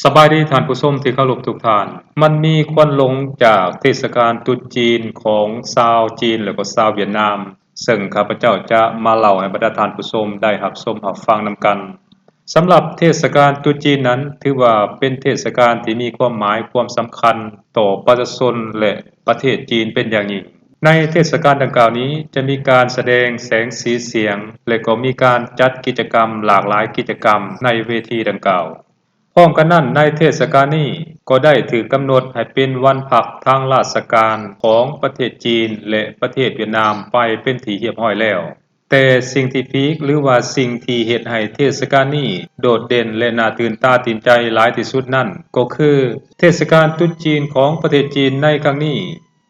ສະບາຍດີທ່ານຜູ້ຊົມທີ່ເຄົາລົບທຸກທ່ານ. ມັນມີຄວັນລົງຈາກເທດສະການຕຣຸດຈີນຂອງຊາວຈີນ ແລະ ກໍຊາວຫວຽດນາມ ເຊິ່ງຂ້າພະເຈົ້າຈະມາເລົ່າໃຫ້ບັນດາທ່ານຜູ້ຊົມໄດ້ຮັບຊົມຮັບຟັງນຳກັນ. ສຳລັບເທດສະການຕຣຸດຈີນນັ້ນ ຖືວ່າເປັນເທດສະການທີ່ມີຄວາມໝາຍຄວາມສຳຄັນຕໍ່ປະຊາຊົນ ແລະ ປະເທດຈີນເປັນຢ່າງຍິ່ງ. ໃນເທດສະການດັ່ງກ່າວນີ້ ຈະມີການສະແດງແສງສີສຽງ ແລະ ກໍມີການຈັດກິດຈະກຳຫຼາກຫຼາຍກິດຈະກຳໃນເວທີດັ່ງກ່າວ. ພ້ອມກັນນັ້ນ ໃນເທດສະການນີ້ກໍໄດ້ຖືກກຳນົດໃຫ້ເປັນວັນພັກທາງລາຊະການຂອງປະເທດຈີນ ແລະ ປະເທດຫວຽດນາມໄປເປັນທີ່ຮຽບຮ້ອຍແລ້ວ. ແຕ່ສິ່ງທີ່ພີກ ຫຼືວ່າສິ່ງທີ່ເຮັດໃຫ້ເທດສະການນີ້ໂດດເດັ່ນ ແລະ ໜ້າຕື່ນຕາຕື່ນໃຈຫຼາຍທີ່ສຸດນັ້ນ ກໍຄືເທດສະການຕຣຸດຈີນຂອງປະເທດຈີນໃນຄັ້ງນີ້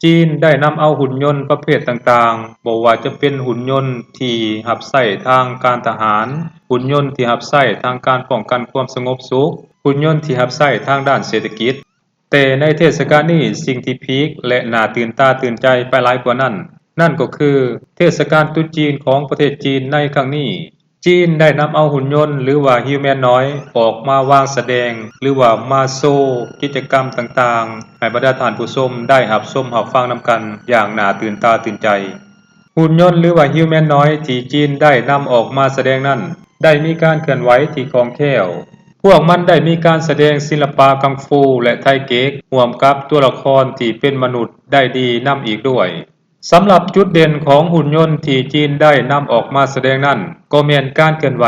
ຈີນໄດ້ນຳເອົາຫຸ່ນຍົນປະເພດຕ່າງໆ, ບໍ່ວ່າຈະເປັນຫຸ່ນຍົນທີ່ຮັບໃຊ້ທາງການທະຫານ, ຫຸ່ນຍົນທີ່ຮັບໃຊ້ທາງການປ້ອງກັນຄວາມສະຫງົບສຸກ, ຫຸ່ນຍົນທີ່ຮັບໃຊ້ທາງດ້ານເສດຖະກິດ. ແຕ່ໃນເທດສະການນີ້, ສິ່ງທີ່ພີກ ແລະ ໜ້າຕື່ນຕາຕື່ນໃຈໄປຫຼາຍກວ່ານັ້ນ, ນັ້ນກໍຄືເທດສະການຕຣຸດຈີນຂອງປະເທດຈີນໃນຄັ້ງນີ້, ຈີນໄດ້ນຳເອົາຫຸ່ນຍົນ ຫຼືວ່າ humanoid ອອກມາວາງສະແດງ ຫຼືວ່າມາໂຊກິດຈະກຳຕ່າງໆ ໃຫ້ບັນດາທ່ານຜູ້ຊົມໄດ້ຮັບຊົມຮັບຟັງນຳກັນຢ່າງໜ້າຕື່ນຕາຕື່ນໃຈ. ຫຸ່ນຍົນ ຫຼືວ່າ humanoid ທີ່ຈີນໄດ້ນຳອອກມາສະແດງນັ້ນ ໄດ້ມີການເຄື່ອນໄຫວທີ່ຄ່ອງແຄ້ວ. ພວກມັນໄດ້ມີການສະແດງສິລະປະກັງຟູ ແລະ ໄທເກັກ ຮ່ວມກັບຕົວລະຄອນທີ່ເປັນມະນຸດໄດ້ດີນຳອີກດ້ວຍ. ສຳລັບຈຸດເດັ່ນຂອງຫຸ່ນຍົນທີ່ຈີນໄດ້ນຳອອກມາສະແດງນັ້ນ ກໍແມ່ນການເຄື່ອນໄຫວ,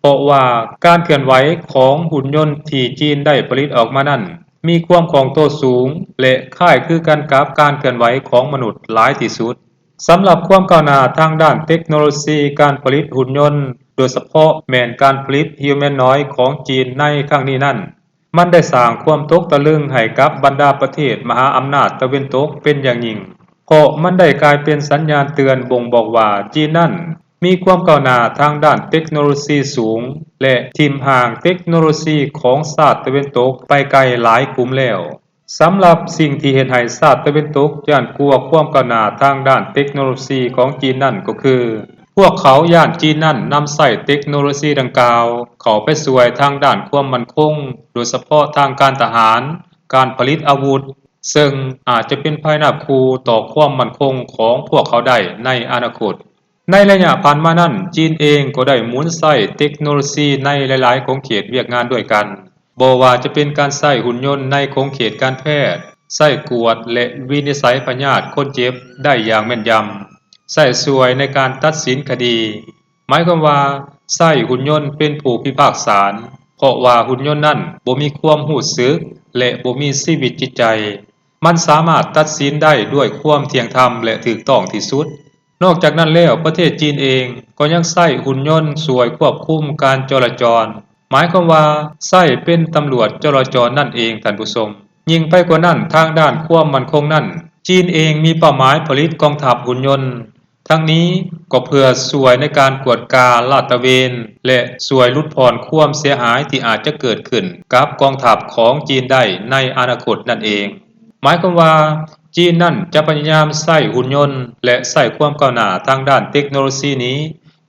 ເພາະວ່າການເຄື່ອນໄຫວຂອງຫຸ່ນຍົນທີ່ຈີນໄດ້ຜະລິດອອກມານັ້ນ ມີຄວາມຄ່ອງໂຕສູງ ແລະ ຄ້າຍຄືກັນກັບການເຄື່ອນໄຫວຂອງມະນຸດຫຼາຍທີ່ສຸດ. ສຳລັບຄວາມກ້າວໜ້າທາງດ້ານເຕັກໂນໂລຊີການຜະລິດຫຸ່ນຍົນ, ໂດຍສະເພາະແມ່ນການຜະລິດ humanoid ຂອງຈີນໃນຄັ້ງນີ້ນັ້ນ, ມັນໄດ້ສ້າງຄວາມຕົກຕະລຶງໃຫ້ກັບບັນດາປະເທດມະຫາອຳນາດຕາເວັນຕົກເປັນຢ່າງຍິ່ງ, ເພາະມັນໄດ້ກາຍເປັນສັນຍານເຕືອນບົ່ງບອກວ່າຈີນນັ້ນມີຄວາມກ້າວໜ້າທາງດ້ານເຕັກໂນໂລຊີສູງ ແລະ ຖິ້ມຮ່າງເຕັກໂນໂລຊີຂອງຊາດຕາເວັນຕົກໄປໄກຫຼາຍຂຸມແລ້ວ. ສຳລັບສິ່ງທີ່ເຮັດໃຫ້ຊາດຕາເວັນຕົກຢ້ານກົວຄວາມກ້າວໜ້າທາງດ້ານເຕັກໂນໂລຊີຂອງຈີນນັ້ນກໍຄື ພວກເຂົາຢ້ານຈີນນັ້ນນຳໃຊ້ເຕັກໂນໂລຊີດັ່ງກ່າວເຂົ້າໄປຊ່ວຍທາງດ້ານຄວາມໝັ້ນຄົງ, ໂດຍສະເພາະທາງການທະຫານ, ການຜະລິດອາວຸດ, ເຊິ່ງອາດຈະເປັນໄພໜາບຂູ່ຕໍ່ຄວາມໝັ້ນຄົງຂອງພວກເຂົາໄດ້ໃນອະນາຄົດ. ໃນໄລຍະຜ່ານມານັ້ນ, ຈີນເອງກໍໄດ້ໝູນໃຊ້ເຕັກໂນໂລຊີໃນຫຼາຍໆຂົງເຂດວຽກງານດ້ວຍກັນ, ບໍ່ວ່າຈະເປັນການໃຊ້ຫຸ່ນຍົນໃນຂົງເຂດການແພດ, ໃຊ້ກວດ ແລະ ວິນິດໄສພະຍາດຄົນເຈັບໄດ້ຢ່າງແມ່ນຢຳ, ໃຊ້ຊ່ວຍໃນການຕັດສິນຄະດີ, ໝາຍຄວາມວ່າໃຊ້ຫຸ່ນຍົນເປັນຜູ້ພິພາກສານ, ເພາະວ່າຫຸ່ນຍົນນັ້ນບໍ່ມີຄວາມຮູ້ສຶກ ແລະ ບໍ່ມີຊີວິດຈິດໃຈ, ມັນສາມາດຕັດສິນໄດ້ດ້ວຍຄວາມທ່ຽງທຳ ແລະ ຖືກຕ້ອງທີ່ສຸດ. ນອກຈາກນັ້ນແລ້ວ, ປະເທດຈີນເອງກໍຍັງໃຊ້ຫຸ່ນຍົນຊ່ວຍຄວບຄຸມການຈໍລະຈອນ, ໝາຍຄວາມວ່າໃຊ້ເປັນຕຳຫຼວດຈໍລະຈອນນັ້ນເອງ, ທ່ານຜູ້ຊົມ. ຍິ່ງໄປກວ່ານັ້ນ, ທາງດ້ານຄວາມໝັ້ນຄົງນັ້ນ, ຈີນເອງມີເປົ້າໝາຍຜະລິດກອງທັບຫຸ່ນຍົນ, ທັງນີ້ກໍເພື່ອຊ່ວຍໃນການກວດກາລາດຕະເວນ ແລະ ຊ່ວຍຫຼຸດຜ່ອນຄວາມເສຍຫາຍທີ່ອາດຈະເກີດຂຶ້ນກັບກອງທັບຂອງຈີນໄດ້ໃນອະນາຄົດນັ້ນເອງ. ໝາຍຄວາມວ່າ ຈີນນັ້ນຈະພະຍາຍາມໃຊ້ຫຸ່ນຍົນ ແລະ ໃຊ້ຄວາມກ້າວໜ້າທາງດ້ານເຕັກໂນໂລຊີນີ້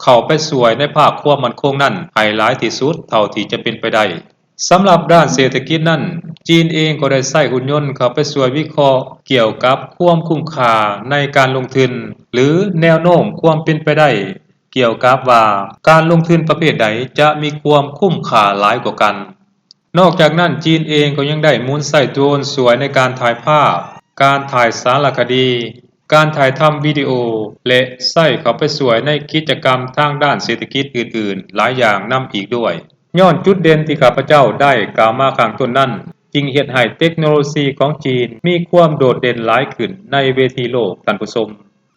ເຂົ້າໄປຊ່ວຍໃນພາກຄວາມໝັ້ນຄົງນັ້ນໃຫ້ຫຼາຍທີ່ສຸດເທົ່າທີ່ຈະເປັນໄປໄດ້. ສຳລັບດ້ານເສດຖະກິດນັ້ນ, ຈີນເອງກໍໄດ້ໃຊ້ຫຸ່ນຍົນເຂົ້າໄປຊ່ວຍວິເຄາະກ່ຽວກັບຄວາມຄຸ້ມຄ່າໃນການລົງທຶນ ຫຼື ແນວໂນ້ມຄວາມເປັນໄປໄດ້ກ່ຽວກັບວ່າການລົງທຶນປະເພດໃດຈະມີຄວາມຄຸ້ມຄ່າຫຼາຍກວ່າກັນ. ນອກຈາກນັ້ນ, ຈີນເອງກໍຍັງໄດ້ໝູນໃຊ້ໂດຣນຊ່ວຍໃນການຖ່າຍພາບ, ການຖ່າຍສາລະຄະດີ, ການຖ່າຍທຳວິດີໂອ ແລະ ໃຊ້ເຂົ້າໄປຊ່ວຍໃນກິດຈະກຳທາງດ້ານເສດຖະກິດອື່ນໆຫຼາຍຢ່າງນຳອີກດ້ວຍ. ຍ້ອນຈຸດເດັ່ນທີ່ຂ້າພະເຈົ້າໄດ້ກ່າວມາຂ້າງຕົ້ນນັ້ນ, ຈຶ່ງເຮັດໃຫ້ເຕັກໂນໂລຊີຂອງຈີນມີຄວາມໂດດເດັ່ນຫຼາຍຂຶ້ນໃນເວທີໂລກ, ທ່ານຜູ້ຊົມ.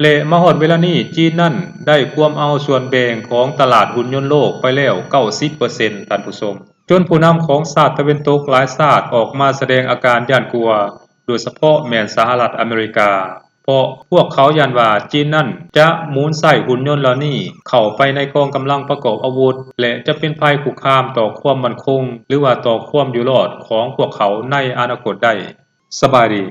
ແລະ ມາຮອດເວລານີ້, ຈີນນັ້ນໄດ້ກວມເອົາສ່ວນແບ່ງຂອງຕະຫຼາດຫຸ່ນຍົນໂລກໄປແລ້ວເກົ້າສິບເປີເຊັນ, ທ່ານຜູ້ຊົມ, ຈົນຜູ້ນຳຂອງຊາດຕາເວັນຕົກຫຼາຍຊາດອອກມາສະແດງອາການຢ້ານກົວ, ໂດຍສະເພາະແມ່ນສະຫະລັດອາເມລິກາ, ເພາະພວກເຂົາຢ້ານວ່າຈີນນັ້ນຈະໝູນໃຊ້ຫຸ່ນຍົນເຫຼົ່ານີ້ເຂົ້າໄປໃນກອງກຳລັງປະກອບອາວຸດ ແລະ ຈະເປັນໄພຄຸກຄາມຕໍ່ຄວາມໝັ້ນຄົງ ຫຼືວ່າຕໍ່ຄວາມຢູ່ລອດຂອງພວກເຂົາໃນອະນາຄົດໄດ້. ສະບາຍດີ.